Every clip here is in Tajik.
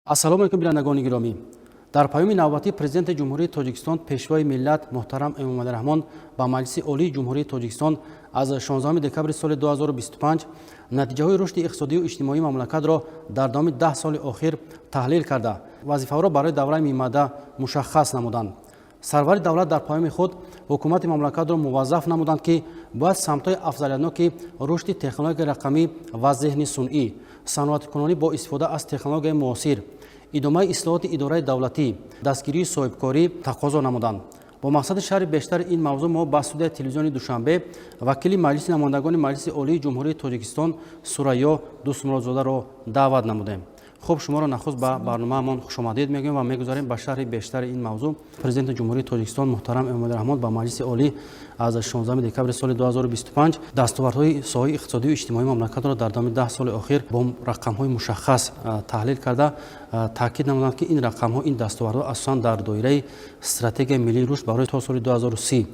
Ассалому алайкум, бинандагони гиромӣ. Дар паёми навбатии Президенти Ҷумҳурии Тоҷикистон, Пешвои миллат муҳтарам Эмомалӣ Раҳмон ба Маҷлиси Олии Ҷумҳурии Тоҷикистон аз 16 декабри соли 2025 натиҷаҳои рушди иқтисодию иҷтимоии мамлакатро дар давоми 10 соли охир таҳлил карда, вазифаҳоро барои давраи минбаъда мушаххас намуданд. Сарвари давлат дар паёми худ ҳукумати мамлакатро муваззаф намуданд, ки бояд самтҳои афзалиятноки рушди технологияи рақамӣ ва зеҳни сунъӣ, саноаткунонӣ бо истифода аз технологияи муосир, идомаи ислоҳоти идораи давлатӣ, дастгирии соҳибкорӣ тақозо намуданд. Бо мақсади шарҳи бештари ин мавзӯъ мо ба студияи телевизиони Душанбе вакили Маҷлиси намояндагони Маҷлиси Олии Ҷумҳурии Тоҷикистон Сурайё Дӯстмуродзодаро даъват намудем. Хуб, шуморо нахуст ба барномаамон хушомадед мегӯем ва мегузарем ба шарҳи бештари ин мавзӯъ. Президенти Ҷумҳурии Тоҷикистон муҳтарам Эмомалӣ Раҳмон ба Маҷлиси Олӣ аз 16 декабри соли 2025 дастовардҳои соҳаи иқтисодию иҷтимоии мамлакатро дар давоми 10 соли охир бо рақамҳои мушаххас таҳлил карда, таъкид намуданд, ки ин рақамҳо, ин дастовардҳо асосан дар доираи Стратегияи миллии рушд барои то соли 2030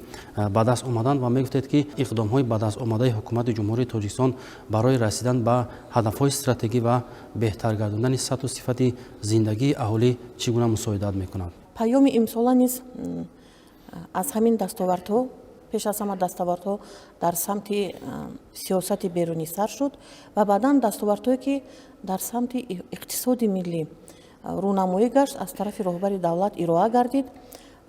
ба даст омаданд ва мегуфтед, ки иқдомҳои ба даст омадаи ҳукумати Ҷумҳурии Тоҷикистон барои расидан ба ҳадафҳои стратегӣ ва беҳтар гардондани сатҳу сифати зиндагии аҳолӣ чӣ гуна мусоидат мекунад? Паёми имсола низ аз ҳамин дастовардҳо, пеш аз ҳама дастовардҳо дар самти сиёсати берунӣ сар шуд ва баъдан дастовардҳое, ки дар самти иқтисоди миллӣ рӯнамоӣ гашт, аз тарафи роҳбари давлат ироа гардид.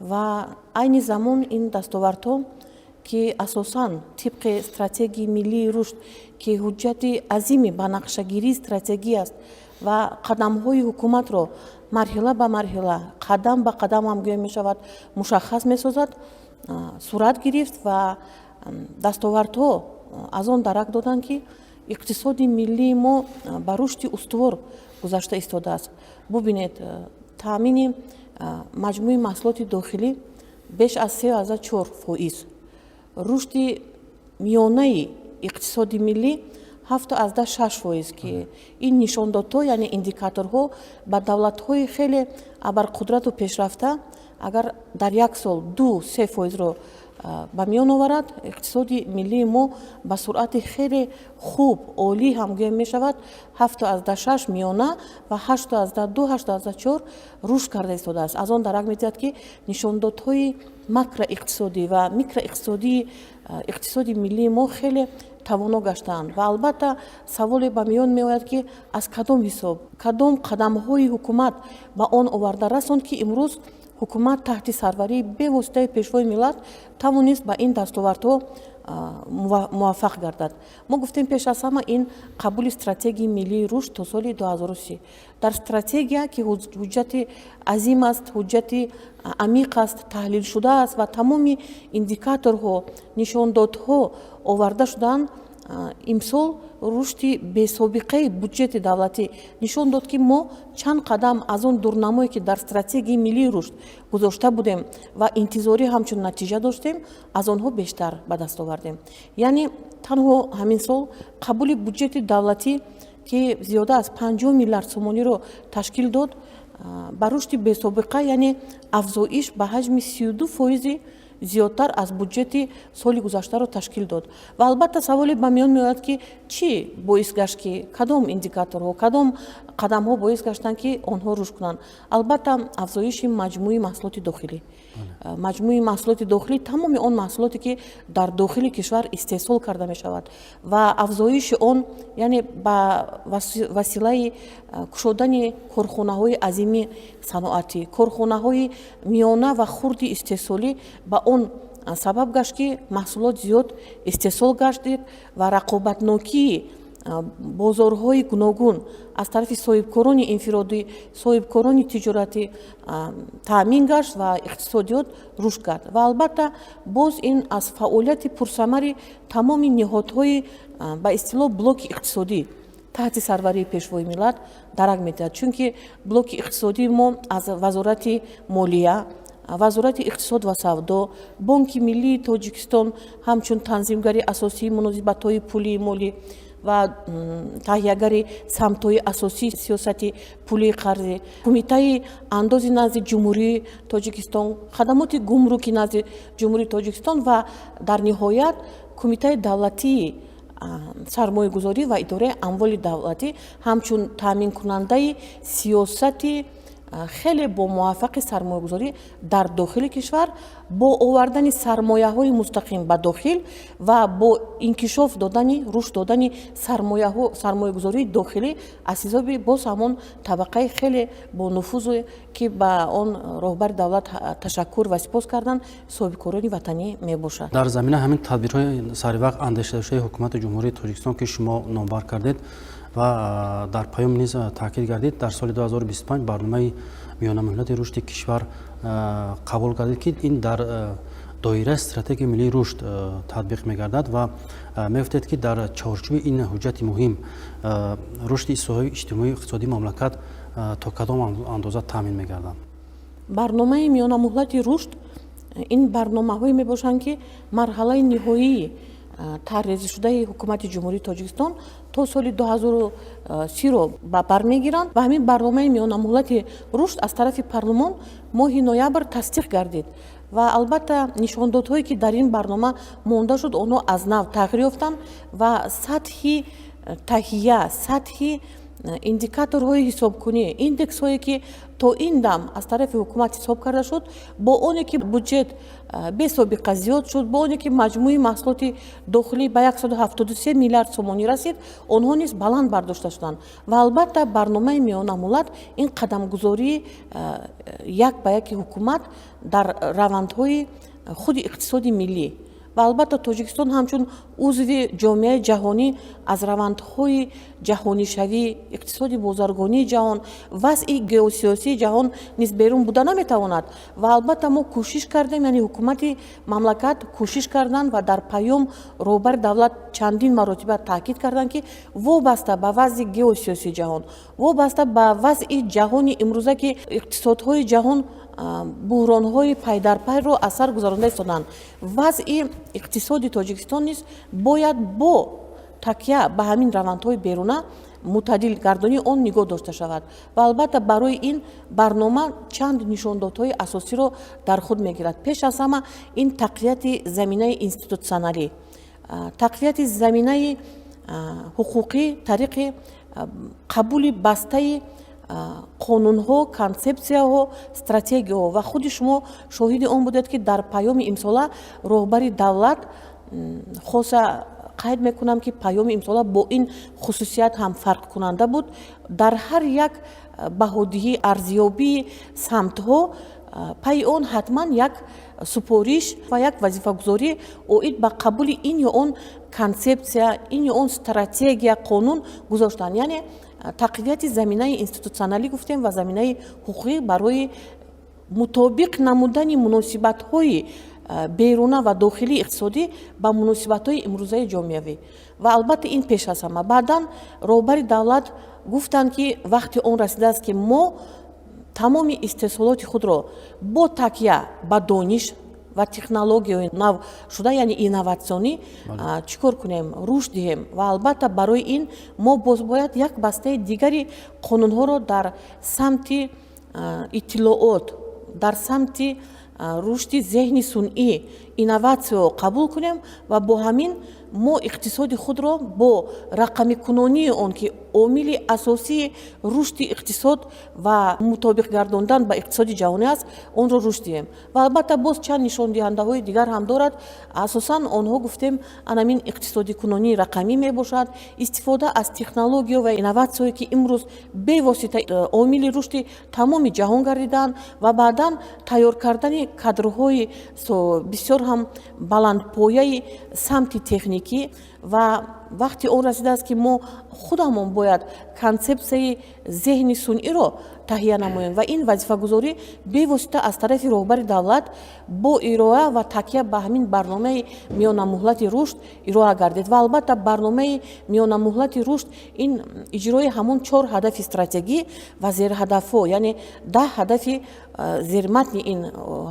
Ва айни замон ин дастовардҳо, ки асосан тибқи Стратегияи миллии рушд, ки ҳуҷҷати азими банақшагирии стратегӣ аст ва қадамҳои ҳукуматро марҳила ба марҳила, қадам ба қадам ҳам гӯя мешавад, мушаххас месозад, сурат гирифт ва дастовардҳо аз он дарак доданд, ки иқтисоди миллии мо ба рушди устувор гузашта истодааст. Бубинед, таъмини маҷмӯи маҳсулоти дохилӣ беш аз 3,4%, рушди миёнаи иқтисоди миллӣ 7,6%, ки ин нишондодҳо, яъне индикаторҳо, ба давлатҳои хеле абарқудрату пешрафта агар дар як сол 2-3 фоизро ба миён оварад, иқтисоди миллии мо ба суръати хеле хуб, олӣ ҳам гӯя мешавад, 7,6 миёна ва 8,2, 8,4 рушд карда истодааст. Аз он дарак медиҳад, ки нишондодҳои макроиқтисодӣ ва микроиқтисодии иқтисоди миллии мо хеле тавоно гаштаанд. Ва албатта, саволе ба миён меояд, ки аз кадом ҳисоб, кадом қадамҳои ҳукумат ба он оварда расонд, ки имрӯз ҳукумат таҳти сарварии бевоситаи Пешвои миллат тавонист ба ин дастовардҳо муваффақ гардад. Мо гуфтем, пеш аз ҳама ин қабули Стратегияи миллии рушд то соли 2030. Дар стратегия, ки ҳуҷҷати азим аст, ҳуҷҷати амиқ аст, таҳлилшуда аст ва тамоми индикаторҳо, нишондодҳо оварда шудаанд, имсол рушди бесобиқаи буҷети давлатӣ нишон дод, ки мо чанд қадам аз он дурнамое, ки дар Стратегияи миллии рушд гузошта будем ва интизорӣ ҳамчун натиҷа доштем, аз онҳо бештар ба даст овардем. Яъне танҳо ҳамин сол қабули буҷети давлатӣ, ки зиёда аз 50 миллиард сомониро ташкил дод, ба рушди бесобиқа, яъне афзоиш ба ҳаҷми 32 фоизи зиёдтар аз буҷети соли гузаштаро ташкил дод. Ва албатта, саволе ба миён меояд, ки чӣ боис гашт, ки кадом индикаторҳо, кадом қадамҳо боис гаштанд, ки онҳо рушд кунанд? Албатта, афзоиши маҷмӯи маҳсулоти дохилӣ. Маҷмӯи маҳсулоти дохилӣ — тамоми он маҳсулоте, ки дар дохили кишвар истеҳсол карда мешавад, ва афзоиши он, яъне ба василаи кушодани корхонаҳои азими саноатӣ, корхонаҳои миёна ва хурди истеҳсолӣ, ба он сабаб гашт, ки маҳсулот зиёд истеҳсол гардид ва рақобатнокии бозорҳои гуногун аз тарафи соҳибкорони инфиродӣ, соҳибкорони тиҷоратӣ таъмин гашт ва иқтисодиёт рушд кард. Ва албатта, боз ин аз фаъолияти пурсамари тамоми ниҳодҳои, ба истилоҳ, блоки иқтисодӣ таҳти сарварии Пешвои миллат дарак медиҳад, чунки блоки иқтисодии мо аз Вазорати молия, Вазорати иқтисод ва савдо, Бонки миллии Тоҷикистон ҳамчун танзимгари асосии муносибатҳои пулии молӣ ва таҳиягари самтҳои асосии сиёсати пулии қарзӣ, Кумитаи андози назди Ҷумҳурии Тоҷикистон, хадамоти гумруки назди Ҷумҳурии Тоҷикистон ва дар ниҳоят Кумитаи давлатии Сармоягузорӣ ва идораи амволи давлатӣ ҳамчун таъминкунандаи сиёсати хеле бомуваффақи сармоягузорӣ дар дохили кишвар бо овардани сармояҳои мустақим ба дохил ва бо инкишоф додани, рушд додани сармоягузории дохилӣ аз ҳисоби боз ҳамон табақаи хеле бонуфузе, ки ба он роҳбари давлат ташаккур ва сипос карданд, соҳибкорони ватанӣ мебошад. Дар замина ҳамин тадбирҳои саривақт андешидашудаи Ҳукумати Ҷумҳурии Тоҷикистон, ки шумо номбар кардед ва дар паём низ таъкид гардид, дар соли 2025 барномаи миёнамуҳлати рушди кишвар қабул гардид, ки ин дар доираи Стратегияи миллии рушд татбиқ мегардад, ва мегуфтед, ки дар чорчӯби ин ҳуҷҷати муҳим рушди соҳаи иҷтимоию иқтисодии мамлакат то кадом андоза таъмин мегардад? Барномаи миёнамуҳлати рушд ин барномаҳое мебошанд, ки марҳалаи ниҳоии тарҳрезишудаи Ҳукумати Ҷумҳурии Тоҷикистон то соли 2030-ро ба бар мегиранд. Ва ҳамин барномаи миёнамуҳлати рушд аз тарафи парлумон моҳи ноябр тасдиқ гардид ва албатта нишондодҳое, ки дар ин барнома монда шуд, онҳо аз нав тағйир ёфтанд ва сатҳи таҳия, сатҳи индикаторҳои ҳисобкунӣ, индексҳое, ки то ин дам аз тарафи ҳукумат ҳисоб карда шуд, бо оне ки буҷет бесобиқа зиёд шуд, бо оне ки маҷмӯи маҳсулоти дохилӣ ба 173 миллиард сомонӣ расид, онҳо низ баланд бардошта шуданд. Ва албатта барномаи миёнамуҳлат ин қадамгузории як ба яки ҳукумат дар равандҳои худи иқтисоди миллӣ. Ва албатта Тоҷикистон ҳамчун узви ҷомеаи ҷаҳонӣ аз равандҳои ҷаҳонишавӣ, иқтисоди бозаргонии ҷаҳон, вазъи геосиёсии ҷаҳон низ берун буда наметавонад. Ва албатта мо кӯшиш кардем, яъне ҳукумати мамлакат кӯшиш карданд ва дар паём роҳбари давлат чандин маротиба таъкид карданд, ки вобаста ба вазъи геосиёсии ҷаҳон, вобаста ба вазъи ҷаҳони имрӯза, ки иқтисодҳои ҷаҳон буҳронҳои пайдарпайро аз сар гузаронда истоданд, вазъи иқтисоди Тоҷикистон низ бояд бо такя ба ҳамин равандҳои беруна мӯътадил гардонии он нигоҳ дошта шавад. Ва албатта барои ин барнома чанд нишондодҳои асосиро дар худ мегирад. Пеш аз ҳама ин тақвияти заминаи институтсионалӣ, тақвияти заминаи ҳуқуқӣ тариқи қабули бастаи қонунҳо, консепсияҳо, стратегияҳо. Ва худи шумо шоҳиди он будед, ки дар паёми имсола роҳбари давлат, хоса қайд мекунам, ки паёми имсола бо ин хусусият ҳам фарқкунанда буд: дар ҳар як баҳодиҳӣ, арзёбии самтҳо пайи он ҳатман як супориш ва як вазифагузорӣ оид ба қабули ин ё он консепсия, ин ё он стратегия, қонун гузоштанд. Яъне тақвияти заминаи институтсионалӣ гуфтем ва заминаи ҳуқуқӣ барои мутобиқ намудани муносибатҳои беруна ва дохилии иқтисодӣ ба муносибатҳои имрӯзаи ҷомеавӣ. Ва албатта ин пеш аз ҳама. Баъдан роҳбари давлат гуфтанд, ки вақти он расидааст, ки мо тамоми истеҳсолоти худро бо такя ба дониш ва технологияҳои нав шуда, яъне инноватсионӣ, чӣ кор кунем, рушд диҳем. Ва албатта барои ин мо боз бояд як бастаи дигари қонунҳоро дар самти иттилоот, дар самти рушди зеҳни сунъӣ, инноватсиё қабул кунем ва бо ҳамин мо иқтисоди худро бо рақамикунонии он, ки омили асосии рушди иқтисод ва мутобиқ гардондан ба иқтисоди ҷаҳонӣ аст, онро рушд диҳем. Ва албатта боз чанд нишондиҳандаҳои дигар ҳам дорад. Асосан онҳо, гуфтем, анамин иқтисодикунонии рақамӣ мебошад, истифода аз технология ва инноватсияое, ки имрӯз бевосита омили рушди тамоми ҷаҳон гардиданд, ва баъдан тайёр кардани кадрҳои бисёр ҳам баландпояи самти техникӣ. Ва вақти он расидааст, ки мо худамон бояд консепсияи зеҳни сунъиро таҳия намоем. Ва ин вазифагузорӣ бевосита аз тарафи роҳбари давлат бо ироа ва такя ба ҳамин барномаи миёнамуҳлати рушд ироа гардид. Ва албатта барномаи миёнамуҳлати рушд ин иҷрои ҳамон чор ҳадафи стратегӣ ва зерҳадафҳо, яъне 10 ҳадафи зерматни ин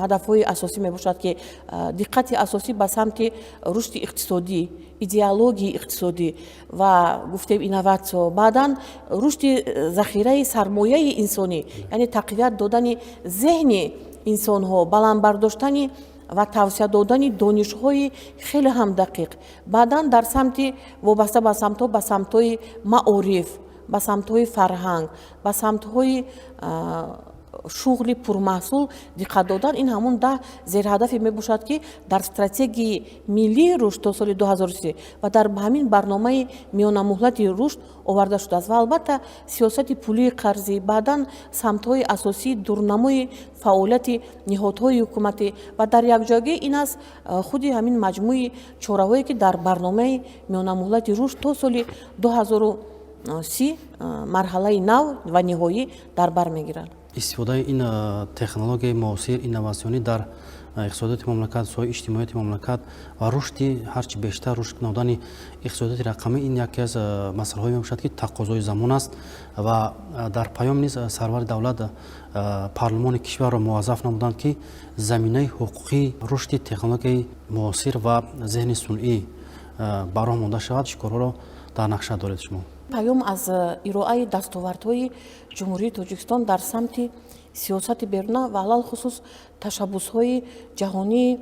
ҳадафҳои асосӣ мебошад, ки диққати асосӣ ба самти рушди иқтисодӣ, идеологияи иқтисодӣ ва гуфтем инноватсио, баъдан рушди захираи сармояи инсонӣ, яъне тақвият додани зеҳни инсонҳо, баланд бардоштани Ва тавсия додани донишҳои хеле ҳам дақиқ, баъдан дар самти вобаста ба самтҳо, ба самтҳои маориф, ба самтҳои фарҳанг, ба самтҳои шуғли пурмаҳсул диққат додан, ин ҳамун 10 зерҳадафе мебошад, ки дар стратегияи миллии рушд то соли 2030 ва дар ҳамин барномаи миёнамуҳлати рушд оварда шудааст. Ва албатта, сиёсати пулии қарзӣ, баъдан самтҳои асосии дурнамои фаъолияти ниҳодҳои ҳукуматӣ ва дар якҷоягӣ ин аст худи ҳамин маҷмӯи чораҳое, ки дар барномаи миёнамуҳлати рушд то соли 2030 марҳалаи нав ва ниҳоӣ дар бар мегирад. Истифодаи ин технологияи муосир, инноватсионӣ дар иқтисодиёти мамлакат, соҳаи иҷтимоияти мамлакат ва рушди ҳарчи бештар, рушд намудани иқтисодиёти рақамӣ, ин яке аз масъалаҳое мебошад, ки тақозои замон аст. Ва дар паём низ сарвари давлат парлумони кишварро муваззаф намуданд, ки заминаи ҳуқуқии рушди технологияи муосир ва зеҳни сунъӣ ба роҳ монда шавад. Чӣ корҳоро дар нақша доред шумо? Паём аз ироаи дастовардҳои Ҷумҳурии Тоҷикистон дар самти сиёсати беруна ва алалхусус ташаббусҳои ҷаҳонии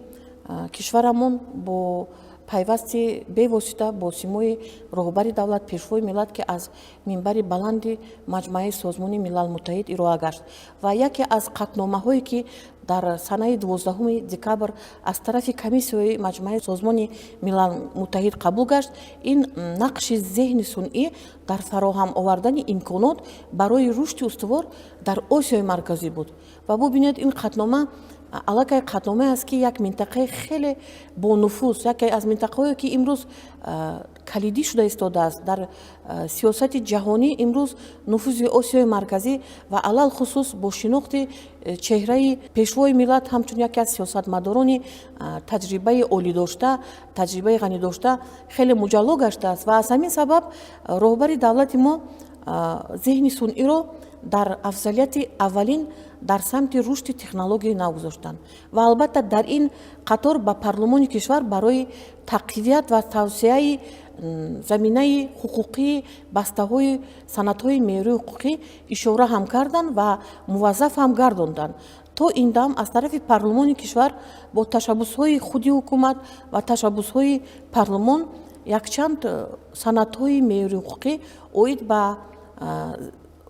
кишварамон бо пайвасти бевосита бо симои роҳбари давлат, Пешвои миллат, ки аз минбари баланди Маҷмааи Созмони Милал Муттаҳид ироа гашт, ва яке аз қатъномаҳое, ки дар санаи 12 декабр аз тарафи комиссияи Маҷмааи Созмони Милал Муттаҳид қабул гашт, ин нақши зеҳни сунъӣ дар фароҳам овардани имконот барои рушди устувор дар Осиёи Марказӣ буд. Ва бубинед, ин қатънома аллакай қатъномае аст, ки як минтақаи хеле бонуфуз, яке аз минтақаҳое, ки имрӯз калидӣ шуда истодааст дар сиёсати ҷаҳонӣ, имрӯз нуфузи Осиёи Марказӣ ва алалхусус бо шинохти чеҳраи Пешвои миллат ҳамчун яке аз сиёсатмадорони таҷрибаи олӣ дошта, таҷрибаи ғанӣ дошта, хеле муҷалло гаштааст. Ва аз ҳамин сабаб роҳбари давлати мо зеҳни сунъиро дар афзалияти аввалин дар самти рушди технологияи нав гузоштанд. Ва албатта, дар ин қатор ба парлумони кишвар барои тақвият ва тавсеаи заминаи ҳуқуқии бастаҳои санадҳои меъёрии ҳуқуқӣ ишора ҳам карданд ва муваззаф ҳам гардонданд. То ин дам аз тарафи парлумони кишвар бо ташаббусҳои худи ҳукумат ва ташаббусҳои парлумон якчанд санадҳои меъёрии ҳуқуқӣ оид ба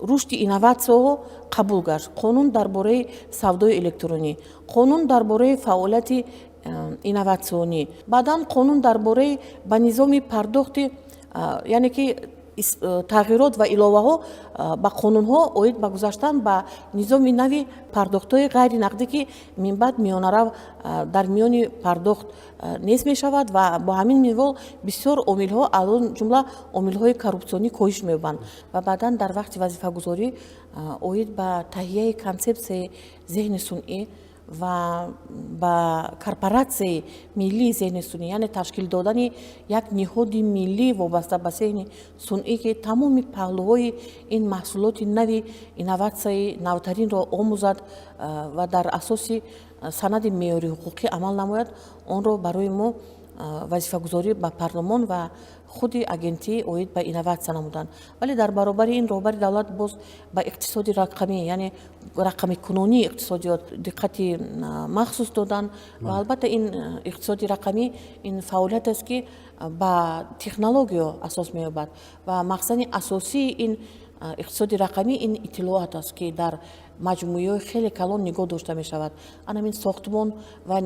рушди инноватсияҳо қабул гашт: қонун дар бораи савдои электронӣ, қонун дар бораи фаъолияти инноватсионӣ, баъдан қонун дар бораи ба низоми пардохти, яъне ки тағйирот ва иловаҳо ба қонунҳо оид ба гузаштан ба низоми нави пардохтҳои ғайри нақдӣ, ки минбаъд миёнарав дар миёни пардохт нест мешавад ва бо ҳамин минвол бисёр омилҳо, аз он ҷумла омилҳои коррупсионӣ, коҳиш меёбанд. Ва баъдан дар вақти вазифагузорӣ оид ба таҳияи консепсияи зеҳни сунъӣ ва ба корпоратсияи миллии зеҳни сунъӣ, яъне ташкил додани як ниҳоди миллӣ вобаста ба зеҳни сунъӣ, ки тамоми паҳлӯҳои ин маҳсулоти нави инноватсияи навтаринро омӯзад ва дар асоси санади меъёрии ҳуқуқӣ амал намояд, онро барои мо вазифагузорӣ ба парлумон ва худи агентӣ оид ба инноватсия намуданд. Вале дар баробари ин роҳбари давлат боз ба иқтисоди рақамӣ, яъне рақамикунонии иқтисодиёт диққати махсус доданд. Ва албатта, ин иқтисоди рақамӣ ин фаъолият аст, ки ба технологиё асос меёбад, ва мақсади асосии ин иқтисоди рақамӣ ин иттилоот аст, ки дар маҷмӯиҳои хеле калон нигоҳ дошта мешавад. Ана ҳамин сохтмон ва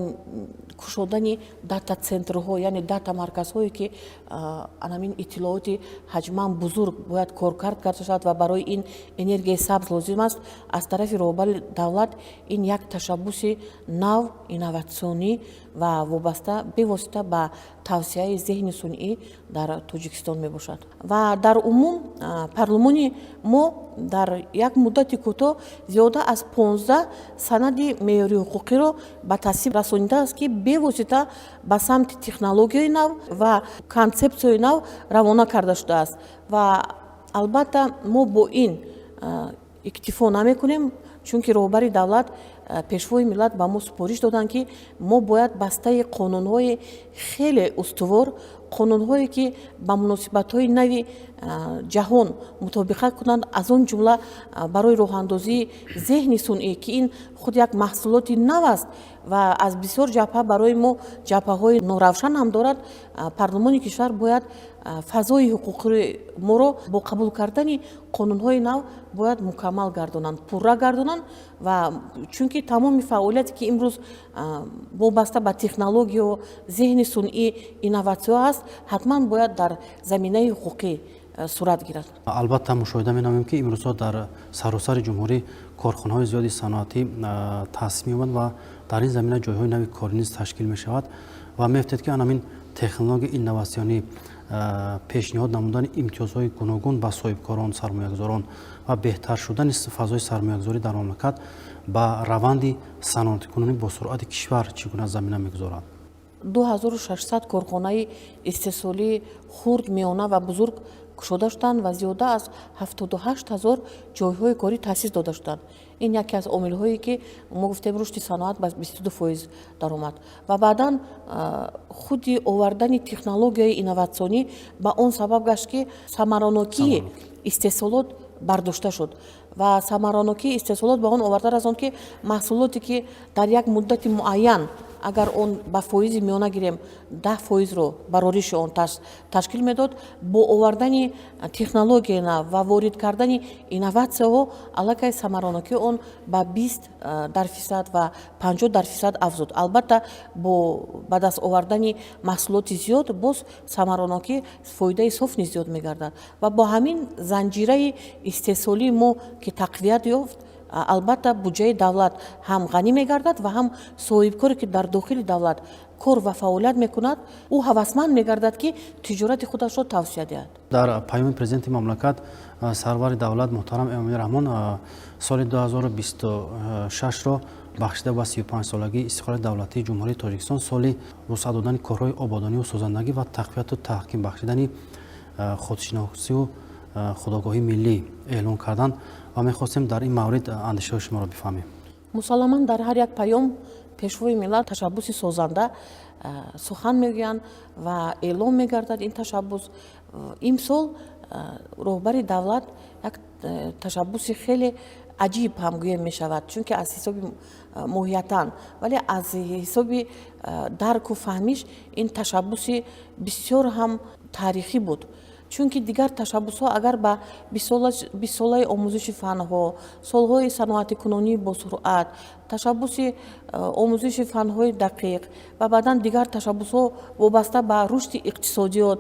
кушодани дата-центрҳо, яъне дата марказҳое, ки ана ҳамин иттилооти ҳаҷман бузург бояд коркард карда шавад ва барои ин энергияи сабз лозим аст, аз тарафи роҳбари давлат ин як ташаббуси нав, инноватсионӣ ва вобаста бевосита ба тавсеаи зеҳни сунъӣ дар Тоҷикистон мебошад. Ва дар умум парлумони мо дар як муддати кӯтоҳ зиёда аз 15 санади меъёрии ҳуқуқиро ба тасвиб расонидааст, ки бевосита ба самти технологияи нав ва консепсияи нав равона карда шудааст. Ва албатта, мо бо ин иктифо намекунем, чунки роҳбари давлат, Пешвои миллат ба мо супориш доданд, ки мо бояд бастаи қонунҳои хеле устувор Қонунҳое, ки ба муносибатҳои нави ҷаҳон мутобиқат кунанд, аз он ҷумла барои роҳандозии зеҳни сунъӣ, ки ин худ як маҳсулоти нав аст ва аз бисёр ҷабҳа барои мо ҷабҳаҳои норавшан ҳам дорад. Парлумони кишвар бояд фазои ҳуқуқии моро бо қабул кардани қонунҳои нав бояд мукаммал гардонанд, пурра гардонанд. Ва чунки тамоми фаъолияте, ки имрӯз вобаста ба технологиё, зеҳни сунъӣ, инноватсиё аст, ҳатман бояд дар заминаи ҳуқуқӣ сурат гирад. Албатта, мушоҳида менамоем, ки имрӯзҳо дар саросари ҷумҳурӣ корхонаҳои зиёди саноатӣ таъсис меёбанд ва дар ин замина ҷойҳои нави корӣ низ ташкил мешавад. Ва мефтед, ки анамин технологияи инноватсионӣ, пешниҳод намудани имтиёзҳои гуногун ба соҳибкорон, сармоягузорон ва беҳтар шудани фазои сармоягузорӣ дар мамлакат ба раванди саноатикунонӣ бо суръати кишвар чӣ гуна замина мегузорад? 2600 корхонаи истеҳсолии хурд, миёна ва бузург кушода шуданд ва зиёда аз 78 ҳазор ҷойҳои корӣ таъсис дода шуданд. Ин яке аз омилҳое, ки мо гуфтем, рушди саноат ба 22% даромад. Ва баъдан худи овардани технологияи инноватсионӣ ба он сабаб гашт, ки самаранокии истеҳсолот бардошта шуд ва самаранокии истеҳсолот ба он оварда расонд, ки маҳсулоте, ки дар як муддати муайян, агар он ба фоизи миёна гирем, 10%-ро барориши он ташкил медод, бо овардани технологияи нав ва ворид кардани инноватсияҳо аллакай самаранокии он ба 20% ва 50% афзуд. Албатта, бо ба даст овардани маҳсулоти зиёд боз самаранокӣ, фоидаи соф низ зиёд мегардад. Ва бо ҳамин занҷираи истеҳсолии мо, ки тақвият ёфт, албатта, буҷаи давлат ҳам ғанӣ мегардад ва ҳам соҳибкоре, ки дар дохили давлат кор ва фаъолият мекунад, ӯ ҳавасманд мегардад, ки тиҷорати худашро тавсия диҳад. Дар паёми президенти мамлакат сарвари давлат муҳтарам Эмомалӣ Раҳмон соли 2026-ро бахшида ба 35-солагии истиқлоли давлатии Ҷумҳурии Тоҷикистон соли вусъат додани корҳои ободониву созандагӣ ва тақвияту таҳким бахшидани худшиносию худогоҳии миллӣ эълон карданд ва мехостем дар ин маврид андешаҳои шуморо бифаҳмем. Мусалламан, дар ҳар як паём пешвои миллат ташаббуси созанда сухан мегӯянд ва эълон мегардад ин ташаббус. Имсол роҳбари давлат як ташаббуси хеле аҷиб ҳам гӯем мешавад, чунки аз ҳисоби моҳиятан, вале аз ҳисоби дарку фаҳмиш ин ташаббуси бисёр ҳам таърихӣ буд, чунки дигар ташаббусҳо агар ба бистсолаи омӯзиши фанҳо, солҳои саноатикунонии босуръат, ташаббуси омӯзиши фанҳои дақиқ ва баъдан дигар ташаббусҳо вобаста ба рушди иқтисодиёт,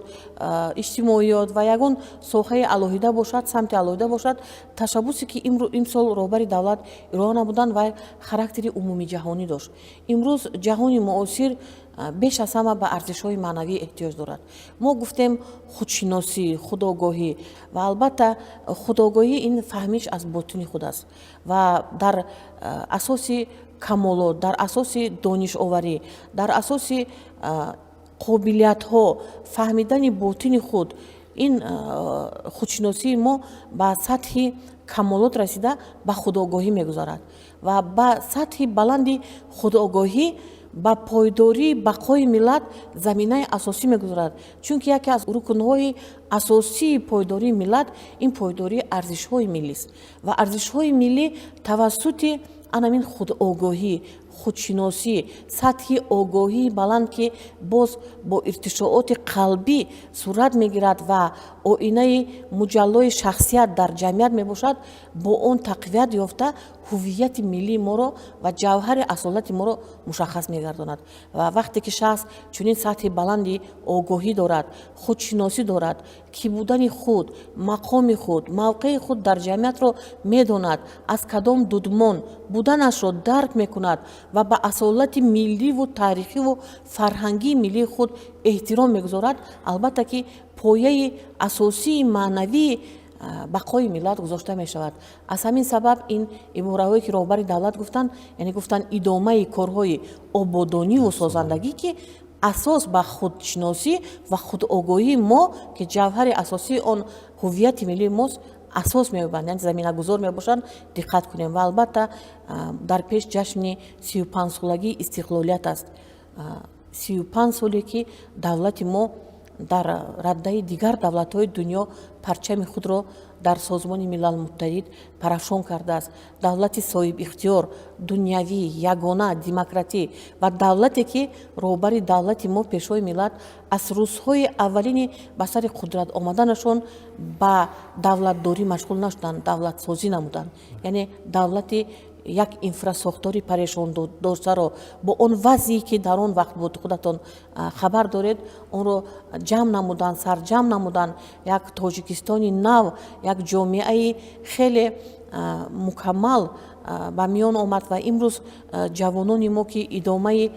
иҷтимоиёт ва ягон соҳаи алоҳида бошад, самти алоҳида бошад, ташаббусе, ки имсол роҳбари давлат ироа намуданд, ва характери умумиҷаҳонӣ дошт. Имрӯз ҷаҳони муосир беш аз ҳама ба арзишҳои маънавӣ эҳтиёҷ дорад. Мо гуфтем худшиносӣ, худогоҳӣ, ва албатта, худогоҳӣ ин фаҳмиш аз ботини худ аст ва дар асоси камолот, дар асоси донишоварӣ, дар асоси қобилиятҳо, фаҳмидани ботини худ, ин худшиносии мо ба сатҳи камолот расида, ба худогоҳӣ мегузарад ва ба сатҳи баланди худогоҳӣ ба пойдории бақои миллат заминаи асосӣ мегузорад, чунки яке аз рукнҳои асосии пойдории миллат ин пойдории арзишҳои миллист ва арзишҳои миллӣ тавассути анамин худогоҳӣ, худшиносӣ, сатҳи огоҳии баланд, ки боз бо иртишооти қалбӣ сурат мегирад ва оинаи муҷаллои шахсият дар ҷамъият мебошад, бо он тақвият ёфта, ҳуввияти миллии моро ва ҷавҳари асолати моро мушаххас мегардонад. Ва вақте ки шахс чунин сатҳи баланди огоҳӣ дорад, худшиносӣ дорад, ки будани худ, мақоми худ, мавқеи худ дар ҷамъиятро медонад, аз кадом дудмон буданашро дарк мекунад ва ба асолати милливу таърихиву фарҳангии миллии худ эҳтиром мегузорад, албатта, ки пояи асосии маънавии бақои миллат гузошта мешавад. Аз ҳамин сабаб ин ибораҳое, ки роҳбари давлат гуфтанд, яъне гуфтанд идомаи корҳои ободониву созандагӣ, ки асос ба худшиносӣ ва худогоҳии мо, ки ҷавҳари асосии он ҳуввияти миллии мост, асос меёбанд, яъне заминагузор мебошанд, диққат кунем. Ва албатта, дар пеш ҷашни 35-солагии истиқлолият аст, 35 соле, ки давлати мо Дар раддаи дигар давлатҳои дунё парчами худро дар Созмони Милал Муттаҳид парафшон кардааст. Давлати соҳибихтиёр, дунявӣ, ягона, демократӣ ва давлате, ки роҳбари давлати мо, Пешвои миллат, аз рӯзҳои аввалини ба сари қудрат омаданашон ба давлатдорӣ машғул нашуданд, давлатсозӣ намуданд. Яъне давлати як инфрасохтори парешондоштаро бо он вазъе, ки дар он вақт буд, худатон хабар доред, онро ҷамъ намуданд, сарҷамъ намуданд. Як Тоҷикистони нав, як ҷомеаи хеле мукаммал ба миён омад. Ва имрӯз ҷавонони мо, ки идомаи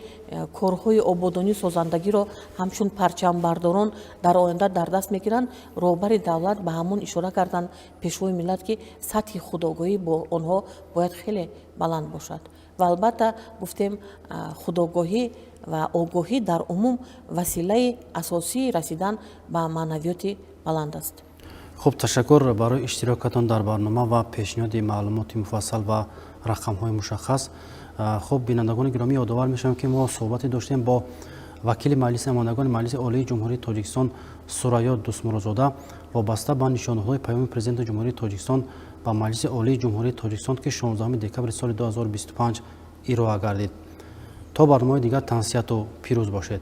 корҳои ободонию созандагиро ҳамчун парчамбардорон дар оянда дар даст мегиранд, роҳбари давлат ба ҳамон ишора карданд, Пешвои миллат, ки сатҳи худогоҳӣ бо онҳо бояд хеле баланд бошад. Ва албатта, гуфтем, худогоҳӣ ва огоҳӣ дар умум василаи асосии расидан ба маънавиёти баланд аст. Хуб, ташаккур барои иштирокатон дар барнома ва пешниҳоди маълумоти муфассал ва рақамҳои мушаххас. Хуб, бинандагони гиромӣ, ёдовар мешавем, ки мо суҳбате доштем бо вакили Маҷлиси намояндагони Маҷлиси Олии Ҷумҳурии Тоҷикистон Сурайё Дӯстмуродзода вобаста ба нишондодҳои Паёми Президенти Ҷумҳурии Тоҷикистон ба Маҷлиси Олии Ҷумҳурии Тоҷикистон, ки 16 декабри соли 2025 ироа гардид. То барномаи дигар тансиҳату пирӯз бошед.